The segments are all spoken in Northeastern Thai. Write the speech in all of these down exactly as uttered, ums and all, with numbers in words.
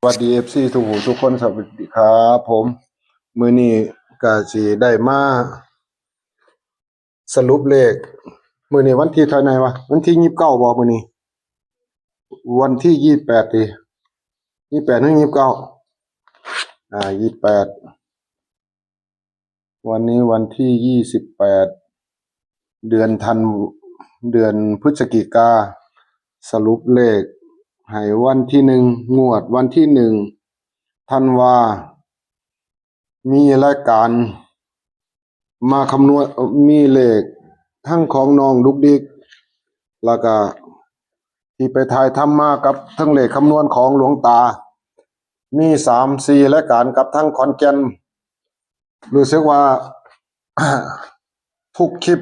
สวัสดี เอฟซี ทุกผู้ทุกคน สวัสดีครับผม มื้อนี้ก็สิได้มาสรุปเลข มื้อนี้วันที่เท่าไหร่วะ วันที่ยี่สิบเก้าบ่ มื้อนี้ วันที่ยี่สิบแปด ติ ยี่สิบแปด หรือ ยี่สิบเก้า อ่า ยี่สิบแปด วันนี้วันที่ยี่สิบแปด เดือนธัน เดือนพฤศจิกา สรุปเลขให้วันที่หนึ่ง งวดวันที่หนึ่ง ธันวา มีรายการมาคำนวณ มีเลขทั้งของน้องดุกดิก แล้วก็ที่ไปถ่ายทำมากับทั้งเลขคำนวณของหลวงตา มีสามสี่รายการกับทั้งขอนแก่น รู้สึกว่า ทุกคลิป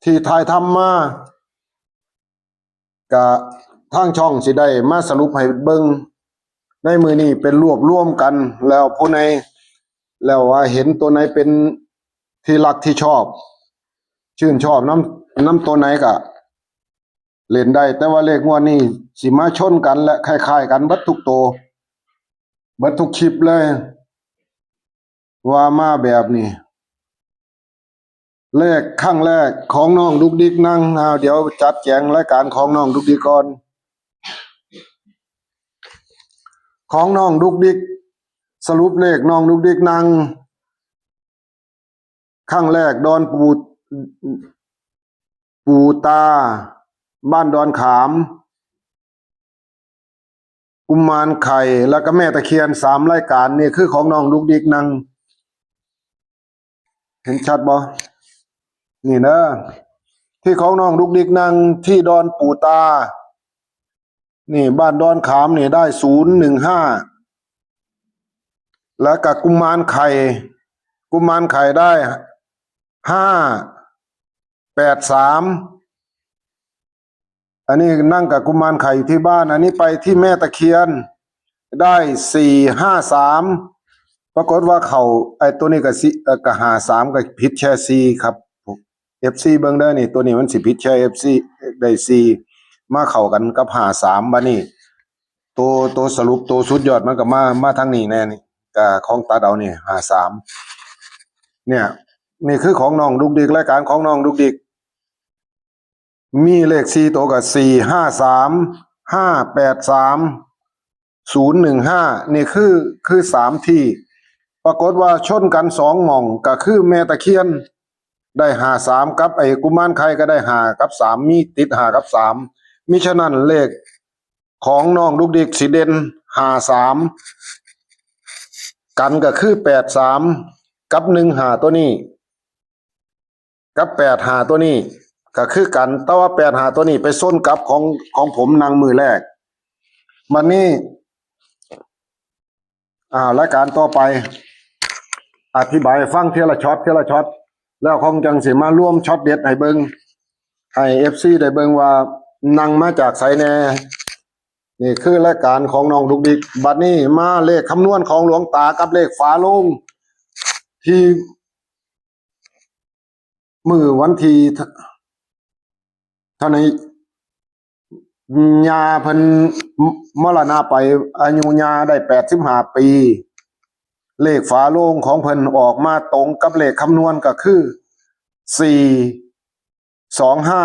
ที่ถ่ายทำมา กะทางช่องสิได้มาสรุปให้เบิ่ง ในมื้อนี้เป็นรวบรวมกัน แล้วผู้ใด แล้วว่าเห็นตัวไหนเป็นที่รักที่ชอบ ชื่นชอบนำ นำตัวไหนกะเล่นได้ แต่ว่าเลขงวดนี้สิมาชนกันและคล้ายๆกันเบิดทุกตัว เบิดทุกคลิปเลย ว่ามาแบบนี้ เลขครั้งแรกของน้องดุกดิกนั่ง อ้าว เดี๋ยวจัดแจงรายการของน้องดุกดิกก่อน ของน้องดุกดิก สรุปเลขน้องดุกดิกนั่ง ครั้งแรกดอนปู่ ปู่ตา บ้านดอนขาม กุมารไข่ แล้วก็แม่ตะเคียน สามรายการ นี่คือของน้องดุกดิกนั่ง เห็นชัดบ่ นี่เด้อ ที่ของน้องดุกดิกนั่งที่ดอนปู่ตา นี่บ้านดอนขามนี่ได้ ศูนย์หนึ่งห้า แล้วก็กุมารไข่ กุมารไข่ได้ ห้าแปดสาม อันนี้นั่งกับกุมารไข่อยู่ที่บ้าน อันนี้ไปที่แม่ตะเคียน ได้ สี่ห้าสาม ปรากฏว่าเข้า ไอ้ตัวนี้ก็สิ เอ่อ ก็ห้าสาม ก็ผิดแค่สี่ครับ เอฟซี เบิ่งเด้อนี่ ตัวนี้มันสิผิดแค่ เอฟซี ได้สี่ มาเข้ากันกับห้าสาม บัดนี้ ตัว ตัวสรุป ตัวสุดยอดมันก็มา มาทางนี้แน่นี่ ก็ของตัดเอานี่ ห้าสาม เนี่ย นี่คือของน้องดุกดิก รายการของน้องดุกดิก มีเลขสี่ตัวก็ สี่ห้าสาม ห้าแปดสาม ศูนย์หนึ่งห้า นี่คือ คือสามที่ ปรากฏว่าชนกันสองหม่อง ก็คือแม่ตะเคียนได้ ห้าสาม กับไอ้กุมารไข่ก็ได้ ห้า กับ สาม มีติด ห้า กับ สาม มิฉะนั้นเลขของน้องดุกดิกสิเด่น ห้าสาม กันก็คือ แปดสาม กับ หนึ่งห้า ตัวนี้ กับ แปดห้า ตัวนี้ ก็คือกัน แต่ว่า แปดห้า ตัวนี้ไปชนกับของ ของผมนั่งมื้อแรก บัดนี้ อ่า รายการต่อไป อธิบายฟังทีละช็อต ทีละช็อต แล้วคงจังสิมารวมช็อตเด็ดให้เบิ่ง ให้ เอฟซี ได้เบิ่งว่านั่งมาจากไสแน่ นี่คือรายการของน้องดุกดิก บัดนี้มาเลขคำนวณของหลวงตากับเลขฝาโลง ที่มื้อวันที่เท่า เท่านั้น ย่าเพิ่นมรณะไป อายุย่าได้ แปดสิบห้า ปี เลขฝาโลงของเพิ่นออกมาตรงกับเลขคำนวณก็คือ สี่สองห้า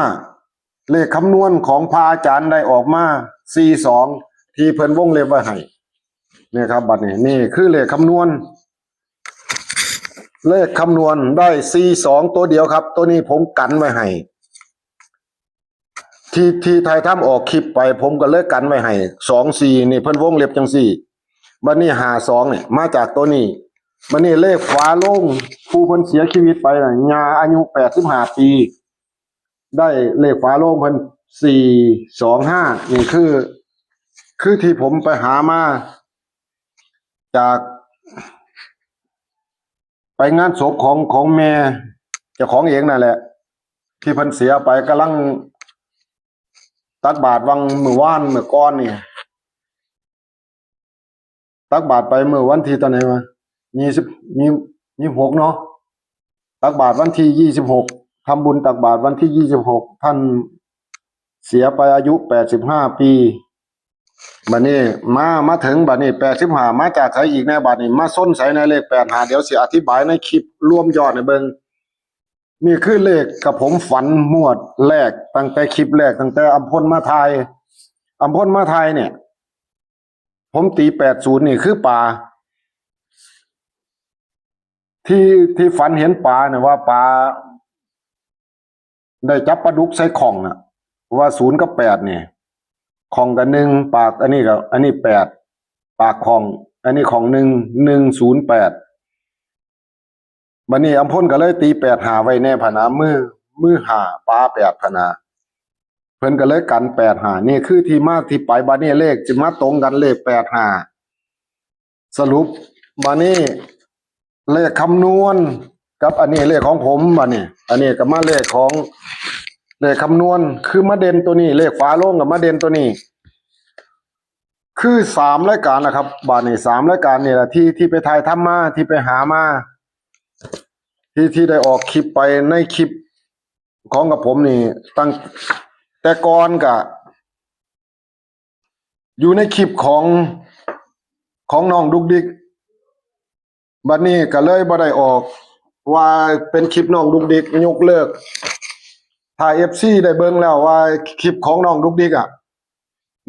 เลขคำนวณของพระอาจารย์ได้ออกมา สี่สอง ที่เพิ่นวงเล็บไว้ให้ นี่ครับ บัดนี้ นี่คือเลขคำนวณ เลขคำนวณได้ สี่สอง ตัวเดียวครับ ตัวนี้ผมกันไว้ให้ ที่ ที่ถ่ายทำออกคลิปไป ผมก็เลยกันไว้ให้ สองสี่ นี่เพิ่นวงเล็บจังซี่ บัดนี้ ห้าสอง เนี่ย มาจากตัวนี้ บัดนี้เลขฝาโลง ผู้เพิ่นเสียชีวิตไปน่ะ ย่าอายุ แปดสิบห้า ปี ได้เลขฝาโลงเพิ่น สี่สองห้า นี่คือ คือที่ผมไปหามา จาก ไปงานศพของ ของแม่เจ้าของเองนั่นแหละ ที่เพิ่นเสียไป กำลังตักบาตรวังมื้อวานมื้อก่อนนี่ ตักบาตรไปมื้อวันที่เท่าไหร่วะ ยี่สิบ ยี่ ยี่สิบหก เนาะ ตักบาตรวันที่ ยี่สิบหก ทำบุญตักบาตรวันที่ ยี่สิบหก ท่านเสียไปอายุ แปดสิบห้า ปี บัดนี้มามาถึงบัดนี้แปดสิบห้ามาจากไสอีกแน่ บัดนี้มาส้นไสในเลขแปดห้า เดี๋ยวสิอธิบายในคลิปรวมยอดให้เบิ่ง นี่คือเลขกับผมฝันงวดแรก ตั้งแต่คลิปแรก ตั้งแต่อำพลมาทาย อำพลมาทายเนี่ย ผมตีแปดศูนย์นี่คือปลา ที่ที่ฝันเห็นปลาเนี่ยว่าปลา ได้จับปลาดุกใส่ข่องน่ะ ว่าศูนย์กับแปดนี่ ข่องกับหนึ่ง ปากอันนี้กับอันนี้แปด ปากข่อง อันนี้ข่องหนึ่ง หนึ่งศูนย์แปด บัดนี้อำพลก็เลยตีแปดห้าไว้แน่พะนะ มือมือห้าปลาแปดพะนะ เพิ่นก็เลยกันแปดห้า นี่คือที่มาที่ไป บัดนี้เลขสิมาตรงกันเลขแปดห้า สรุปบัดนี้เลขคำนวณกับอันนี้เลขของผม บัดนี้ อันนี้ก็มาเลขของเลขคำนวณ คือมาเด่นตัวนี้ เลขฝาโลงก็มาเด่นตัวนี้ คือสามรายการนะครับ บัดนี้สามรายการนี่แหละที่ที่ไปถ่ายทำมา ที่ไปหามา ที่ที่ได้ออกคลิปไปในคลิปของกับผมนี่ ตั้งแต่ก่อนก็อยู่ในคลิปของของน้องดุกดิก บัดนี้ก็เลยบ่ได้ออก ว่าเป็นคลิปน้องดุกดิกยกเลิก ถ้าเอฟซีได้เบิ่งแล้วว่าคลิปของน้องดุกดิกอะ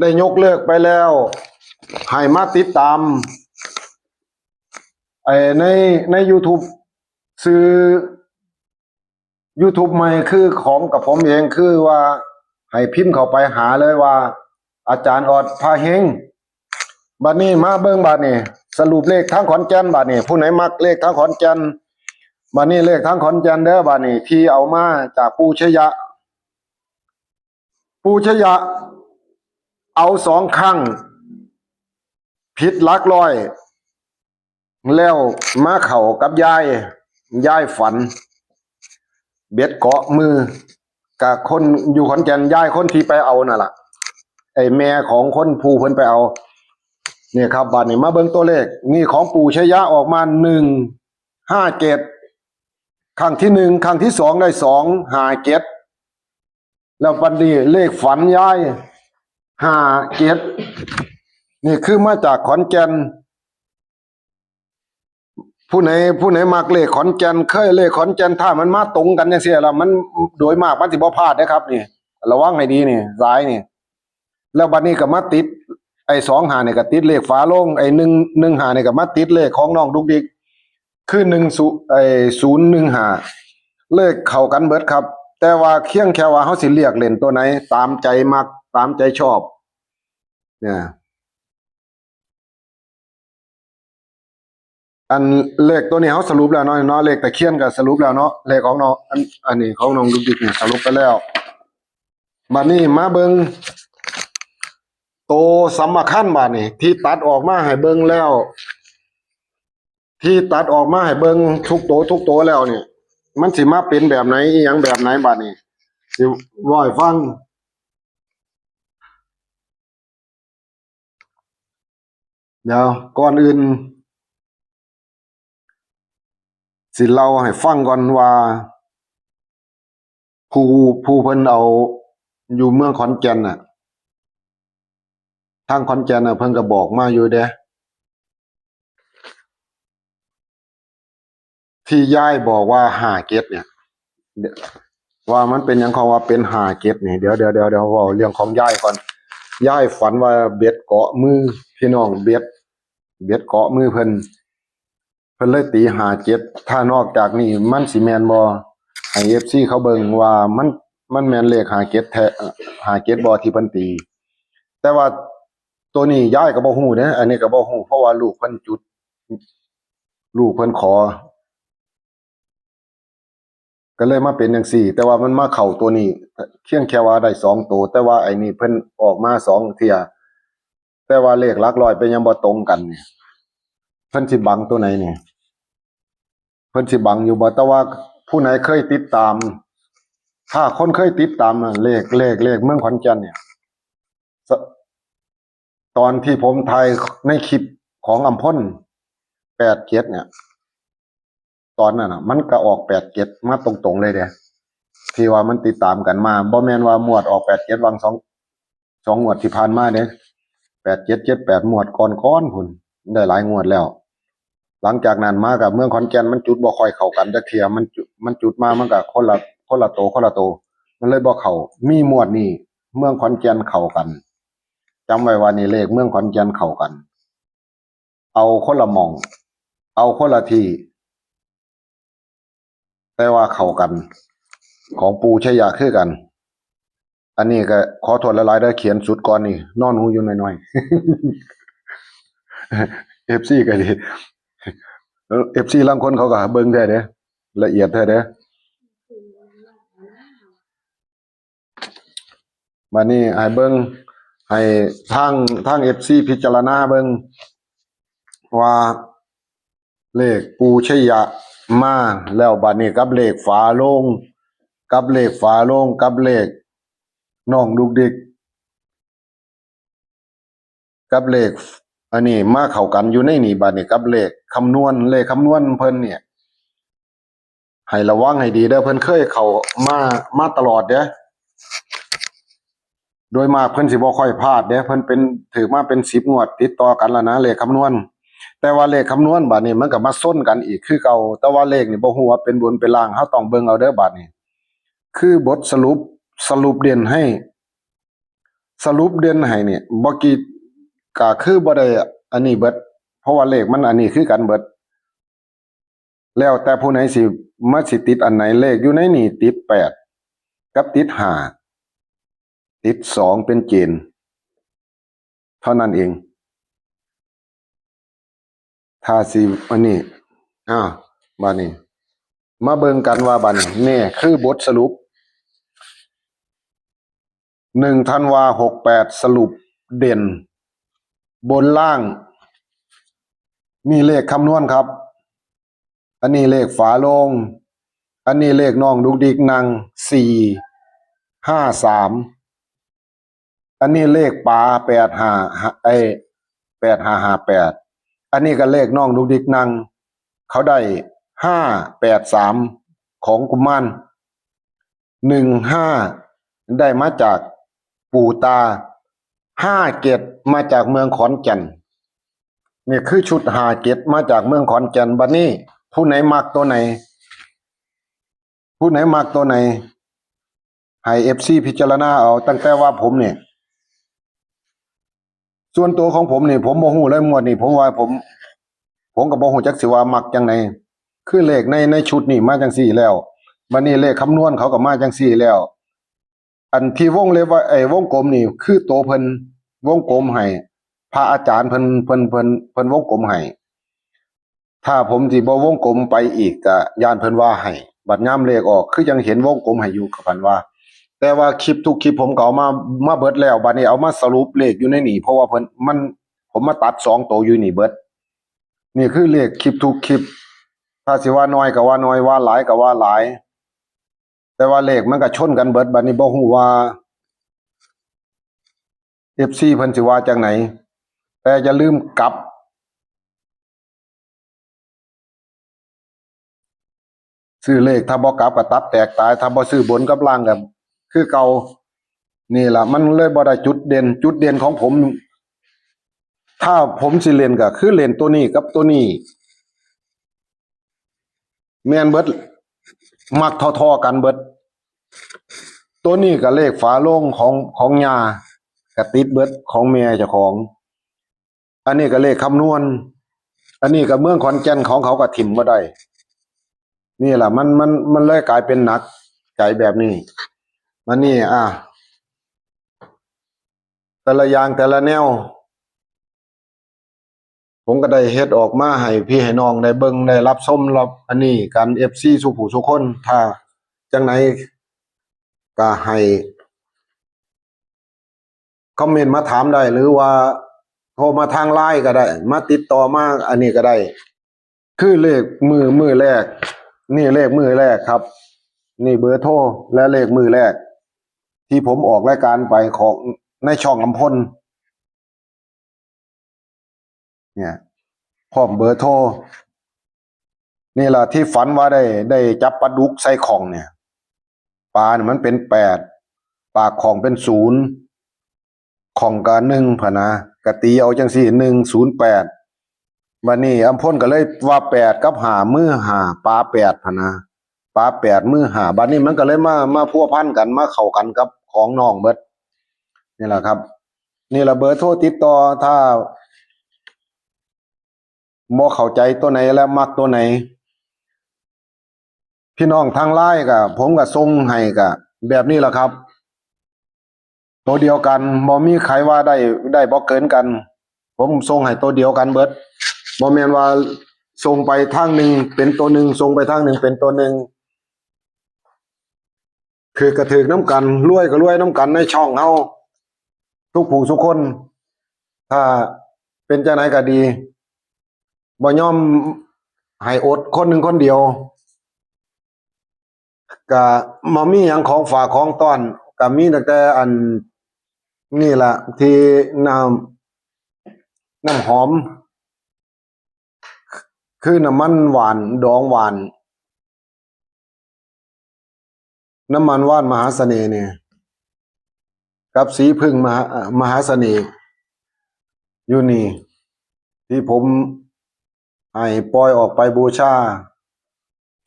ได้ยกเลิกไปแล้ว ให้มาติดตาม ไอ้ในใน YouTube ซื้อ YouTube ใหม่คือของกับผมเอง คือว่าให้พิมพ์เข้าไปหาเลยว่า อาจารย์ออดพาเฮง บัดนี้มาเบิ่งบัดนี้ สรุปเลขทางขอนแก่นบัดนี้ ผู้ไหนมักเลขทางขอนแก่น บัดนี้เลขทางขอนแก่นเด้อบัดนี้ ที่เอามาจากปู่ชยะ ปู่ชยะ เอาสองครั้ง ผิดหลักร้อย แล้วมาเข้ากับยาย ยายฝัน เบ็ดเกาะมือ กับคนอยู่ขอนแก่น ยายคนที่ไปเอานั่นล่ะ ไอ้แม่ของคนผู้เพิ่นไปเอา เนี่ยครับ บัดนี้มาเบิ่งตัวเลข นี่ของปู่ชยะออกมาหนึ่งห้าเจ็ด ครั้งที่หนึ่ง ครั้งที่สองได้สองห้าเจ็ด แล้วบัดนี้เลขฝันยายห้าเจ็ด นี่คือมาจากขอนแก่น ผู้ไหนผู้ไหนมักเลขขอนแก่น เคยเลขขอนแก่น ถ้ามันมาตรงกันจังซี่ล่ะ มันโดยมากมันสิบ่พลาดเด้อครับ นี่ ระวังให้ดีนี่ สายนี่ แล้วบัดนี้ก็มาติด ไอ้สองห้านี่ก็ติดเลขฝาโลง ไอ้หนึ่ง หนึ่งห้านี่ก็มาติดเลขของน้องดุกดิก คือหนึ่งศูนย์ ไอ้ศูนย์หนึ่งห้า เลขเข้ากันเบิดครับ แต่ว่าเพียงแค่ว่าเฮาสิเลือกเล่นตัวไหน ตามใจมัก ตามใจชอบ เนี่ย อันเลขตัวนี้เฮาสรุปแล้วเนาะ เนาะ เลขตะเคียนก็สรุปแล้วเนาะ เลขของน้อง อัน อันนี้ของน้องดุกดิกเนี่ยสรุปไปแล้ว บัดนี้มาเบิ่งโตสำคัญบัดนี้ ที่ตัดออกมาให้เบิ่งแล้ว ที่ตัดออกมาให้เบิ่งทุกโตทุกโตแล้วเนี่ย มันสิมาเป็นแบบไหน อีหยังแบบไหนบัดนี้ สิเว้าให้ฟัง เดี๋ยวก่อนอื่น สิเล่าให้ฟังก่อนว่า ผู้ผู้เพิ่นเอาอยู่เมืองขอนแก่นน่ะ ทางขอนแก่นน่ะ เพิ่นก็บอกมาอยู่เด้ ที่ยายบอกว่าห้าเจ็ดเนี่ย ว่ามันเป็นหยังเขาว่าเป็นห้าเจ็ดนี่ เดี๋ยวเดี๋ยวเดี๋ยวเดี๋ยวเว้าเรื่องของยายก่อน ยายฝันว่าเบ็ดเกาะมือ พี่น้อง เบ็ด เบ็ดเกาะมือเพิ่น เพิ่นเลยตีห้าเจ็ด ถ้านอกจากนี้มันสิแม่นบ่ ให้เอฟซีเขาเบิ่งว่ามัน มันแม่นเลขห้าเจ็ดแท้ ห้าเจ็ดบ่ที่เพิ่นตี แต่ว่าตัวนี้ยายก็บ่ฮู้เด้ อันนี้ก็บ่ฮู้ เพราะว่าลูกเพิ่นจุด ลูกเพิ่นขอ ก็เลยมาเป็นจังซี่ แต่ว่ามันมาเข้าตัวนี้ เพียงแค่ว่าได้สองตัว แต่ว่าไอ้นี่เพิ่นออกมาสองเทื่อ แต่ว่าเลขหลักร้อยเป็นยังบ่ตรงกันเนี่ย เพิ่นสิบังตัวไหนเนี่ย เพิ่นสิบังอยู่บ่ แต่ว่าผู้ไหนเคยติดตาม ถ้าคนเคยติดตามน่ะ เลข เลข เลขเมืองขอนแก่นเนี่ย ส- ตอนที่ผมถ่ายในคลิปของอำพล แปดเจ็ด เนี่ย ตอนนั้นน่ะ มันก็ออก แปดเจ็ด มาตรงๆเลยเด้ ที่ว่ามันติดตามกันมา บ่แม่นว่างวดออก แปดเจ็ด วังสอง สองงวดที่ผ่านมาเด้ แปดเจ็ดเจ็ดแปด งวดก่อนๆ พุ้น ได้หลายงวดแล้ว หลังจากนั้นมากับเมืองขอนแก่นมันจุดบ่ค่อยเข้ากันจักเทื่อ มันจุด มันจุดมามันก็คนละ คนละโต คนละโต มันเลยบ่เข้า มีงวดนี้เมืองขอนแก่นเข้ากัน จำไว้ว่านี่เลขเมืองขอนแก่นเข้ากัน เอาคนละหม่อง เอาคนละที่ แต่ว่าเข้ากัน ของปู่ชัยยะคือกัน อันนี้ก็ขอโทษหลายๆเด้อ เขียนสุดก่อนนี่ นอนหนูอยู่น้อยๆ เอฟซี ก็ดี เอฟซี ลางคนเขาก็เบิ่งแท้เด้อ ละเอียดแท้เด้อ บัดนี้ให้เบิ่ง ให้ทาง ทางเอฟซี พิจารณาเบิ่ง ว่าเลขปู่ชัยยะมาแล้ว บัดนี้กับเลขฝาโลง กับเลขฝาโลง กับเลขน้องดุกดิก กับเลข อันนี้มาเข้ากันอยู่ในนี่ บัดนี้กับเลขคำนวณ เลขคำนวณเพิ่นเนี่ย ให้ระวังให้ดีเด้อ เพิ่นเคยเข้ามา มาตลอดเด้อ โดยมากเพิ่นสิบ่ค่อยพลาดเด้อ เพิ่นเป็น ถือมาเป็นสิบงวดติดต่อกันแล้วนะ เลขคำนวณ แต่ว่าเลขคำนวณบัดนี้มันก็มาชนกันอีกคือเก่า แต่ว่าเลขนี่บ่ฮู้ว่าเป็นบนเป็นล่าง เฮาต้องเบิ่งเอาเด้อบัดนี้ คือบทสรุป สรุปเด่นให้ สรุปเด่นให้เนี่ย บ่กี่ ก็คือบ่ได้อันนี้เบิด เพราะว่าเลขมันอันนี้คือกันเบิด แล้วแต่ผู้ไหนสิมาสิติดอันไหน เลขอยู่ในนี่ติดแปด กับติดห้า ติดสองเป็นเกณฑ์ เท่านั้นเอง ถ้าสิอันนี้ อ้าว บัดนี้ มาเบิ่งกันว่าบัดนี้ นี่คือบทสรุป หนึ่งธันวา หกแปด สรุปเด่น บนล่าง นี่เลขคำนวณครับ อันนี้เลขฝาโลง อันนี้เลขน้องดุกดิกนั่ง สี่ห้าสาม อันนี้เลขป๋า แปดห้า เอ้ย แปดห้าห้าแปด อันนี้ก็เลขน้องดุกดิกนั่ง เขาได้ ห้าแปดสาม ของกุมาร หนึ่งห้า ได้มาจากปู่ตา ห้าเจ็ด มาจากเมืองขอนแก่น นี่คือชุดห้าเจ็ด มาจากเมืองขอนแก่น บัดนี้ ผู้ไหนมักตัวไหน ผู้ไหนมักตัวไหน ให้เอฟซี พิจารณาเอา ตั้งแต่ว่าผมเนี่ย ส่วนตัวของผมนี่ ผมบ่ฮู้เลย งวดนี้ ผมว่าผม ผมก็บ่ฮู้จักสิว่ามักจังได คือเลขใน ในชุดนี่มาจังซี่แล้ว บัดนี้เลขคำนวณเขาก็มาจังซี่แล้ว อันที่วงเล็บไว้ ไอ้วงกลมนี่ คือตัวเพิ่นวงกลมให้ พระอาจารย์เพิ่น เพิ่น เพิ่น เพิ่นวงกลมให้ ถ้าผมสิบ่วงกลมไปอีกก็ย้านเพิ่นว่าให้ บัดยามเลขออก คือยังเห็นวงกลมให้อยู่ ก็พันว่า แต่ว่าคลิปทุกคลิปผมก็เอามา มาเบิดแล้ว บัดนี้เอามาสรุปเลขอยู่ในนี่ เพราะว่าเพิ่น มัน ผมมาตัดสองตัวอยู่นี่เบิด นี่คือเลขคลิปทุกคลิป ถ้าสิว่าน้อยก็ว่าน้อย ว่าหลายก็ว่าหลาย แต่ว่าเลขมันก็ชนกันเบิด บัดนี้บ่ฮู้ว่า เอฟซี เพิ่นสิว่าจังไหน แต่อย่าลืมกลับ ซื้อเลขถ้าบ่กลับก็ตับแตกตาย ถ้าบ่ซื้อบนกับล่างก็คือเก่า นี่ล่ะ มันเลยบ่ได้จุดเด่น จุดเด่นของผม ถ้าผมสิเล่นก็คือเล่นตัวนี้กับตัวนี้ แม่นเบิด มักท่อๆกันเบิด ตัวนี้ก็เลขฝาโลงของ ของย่า ก็ติดเบิดของแม่เจ้าของ อันนี้ก็เลขคำนวณ อันนี้ก็เมืองขอนแก่นของเขาก็ถิ่มบ่ได้ นี่ล่ะ มัน มัน มันเลยกลายเป็นหนักใจแบบนี้ มานี่ อ่ะ แต่ละอย่างแต่ละแนว ผมก็ได้เฮ็ดออกมาให้พี่ให้น้องได้เบิ่งได้รับชมรับอันนี้กัน เอฟซี สู่ผู้สู่คน ถ้าจังไหนก็ให้คอมเมนต์มาถามได้ หรือว่าโทรมาทางไลน์ก็ได้ มาติดต่อมาอันนี้ก็ได้ คือเลขมื้อ มื้อแรก นี่เลขมื้อแรกครับ นี่เบอร์โทรและเลขมื้อแรก ที่ผมออกรายการไปของในช่องอำพล เนี่ย พร้อมเบอร์โทร นี่ล่ะที่ฝันว่าได้ ได้จับปลาดุกใส่ข่องเนี่ย ปลาเนี่ยมันเป็นแปด ปากข่องเป็นศูนย์ ของกะหนึ่งพะนะ กะตีเอาจังซี่ หนึ่งศูนย์แปด บัดนี้อำพลก็เลยว่า แปด กับ ห้า มือ ห้า ปา แปด พะนะ ปา แปด มือ ห้า บัดนี้มันก็เลยมา มาพัวพันกัน มาเข้ากันกับของน้องเบิด นี่แหละครับ นี่ละเบอร์โทรติดต่อ ถ้าบ่เข้าใจตัวไหนและมักตัวไหน พี่น้องทางไลน์ก็ ผมก็ส่งให้ก็แบบนี้แหละครับ ตัวเดียวกัน บ่มีใครว่าได้ ได้บ่เกินกัน ผมส่งให้ตัวเดียวกันเบิด บ่แม่นว่าส่งไปทางหนึ่งเป็นตัวหนึ่ง ส่งไปทางหนึ่งเป็นตัวหนึ่ง ถืกก็ถืกนำกัน รวยก็รวยนำกันในช่องเฮา ทุกผู้ทุกคน ถ้าเป็นจังไดก็ดี บ่ยอมให้อดคนหนึ่งคนเดียว ก็บ่มีหยังของฝากของต้อน ก็มีตั้งแต่อันนี่ล่ะ ที่น้ำ น้ำหอม คือน้ำมันหว่าน ดองหว่าน น้ำมันว่านมหาเสน่ห์เนี่ย กับสีผึ้งมหา มหาเสน่ห์ อยู่นี่ ที่ผมให้ปล่อยออกไปบูชา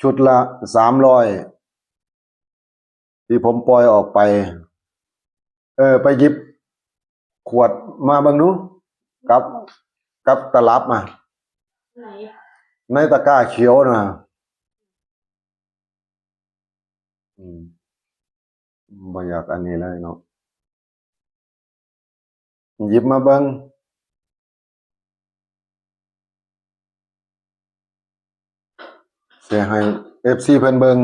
ชุดละสามร้อย ที่ผมปล่อยออกไป เออ ไปหยิบขวดมาเบิ่งดู กับ กับตลับมา ไหน ในตะกร้าเขียวนะ อืม บ่อยากอันนี้เลยเนาะ หยิบมาเบิ่ง สิให้ เอฟซี เพิ่นเบิ่ง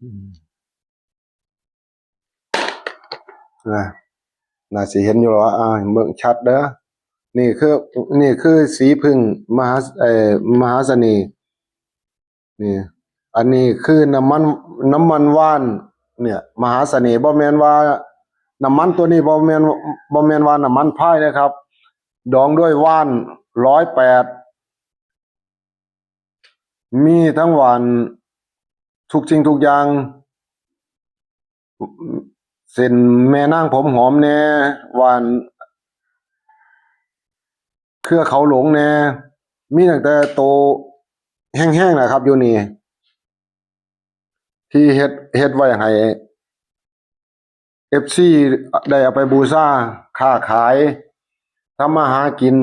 อืม นะ น่าสิเห็นอยู่หรอวะ อ่า เบิ่งชัดเด้อ นี่คือ นี่คือสีผึ้งมหา เอ่อ มหาเสน่ห์ นี่ อันนี้คือน้ำมัน น้ำมันว่าน เนี่ย มหาเสน่ห์ บ่แม่นว่า น้ำมันตัวนี้บ่แม่น บ่แม่นว่าน้ำมันพายนะครับ ดองด้วยว่าน ร้อยแปด มีทั้งหว่าน ทุกสิ่งทุกอย่าง เส้นแม่นางผมหอมแน่ หว่าน เครือเขาหลงแน่ มีตั้งแต่โตแห้งๆ นะครับ อยู่นี่ ที่เฮ็ด เฮ็ดไว้ให้ เอฟซี ได้เอาไปบูชา ค้าขาย ทำมาหากิน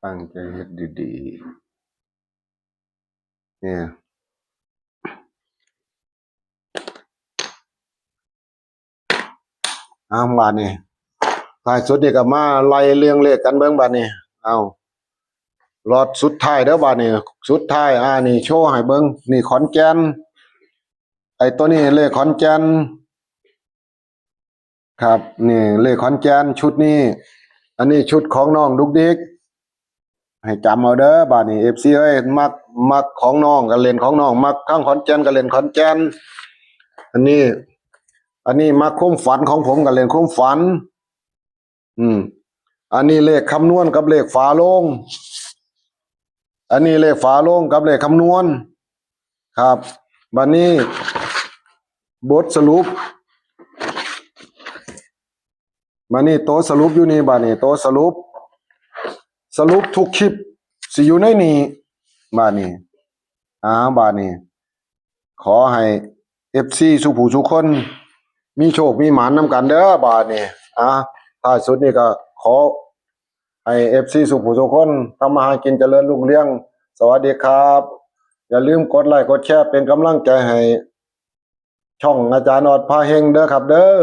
ตั้งใจเฮ็ดดีๆ เนี่ย เอาบาดนี้ ท้ายสุดนี่ก็มาไล่เรื่องเลขกันเบิ่งบาดนี้ เอา ล็อตสุดท้ายเด้อบาดนี้ สุดท้าย อ่า นี่โชว์ให้เบิ่ง นี่ขอนแก่น ไอ้ตัวนี้เลขขอนแก่น ครับ นี่เลขขอนแก่นชุดนี้ อันนี้ชุดของน้องดุกดิก ให้จำเอาเด้อบาดนี้ เอฟซี เอ้ย มัก มักของน้องก็เล่นของน้อง มักทางขอนแก่นก็เล่นขอนแก่น อันนี้ อันนี้มักความฝันของผมก็เล่นความฝัน อืม อันนี้เลขคำนวณกับเลขฝาโลง อันนี้เลขฝาโลงกับเลขคำนวณ ครับ บัดนี้ บทสรุป บัดนี้โตสรุปอยู่นี่ บัดนี้โตสรุป สรุปทุกคลิป สิอยู่ในนี้ บัดนี้ อ่า บัดนี้ ขอให้ เอฟซี สู่ผู้สู่คน มีโชคมีหมานนำกันเด้อบาดนี้ อ่า ท้ายสุดนี่ก็ขอให้ เอฟซี สู่ผู้สู่คน ทำมาหากินเจริญรุ่งเรือง สวัสดีครับ อย่าลืมกดไลค์กดแชร์เป็นกำลังใจให้ ช่องอาจารย์ออดพาเฮงเด้อครับเด้อ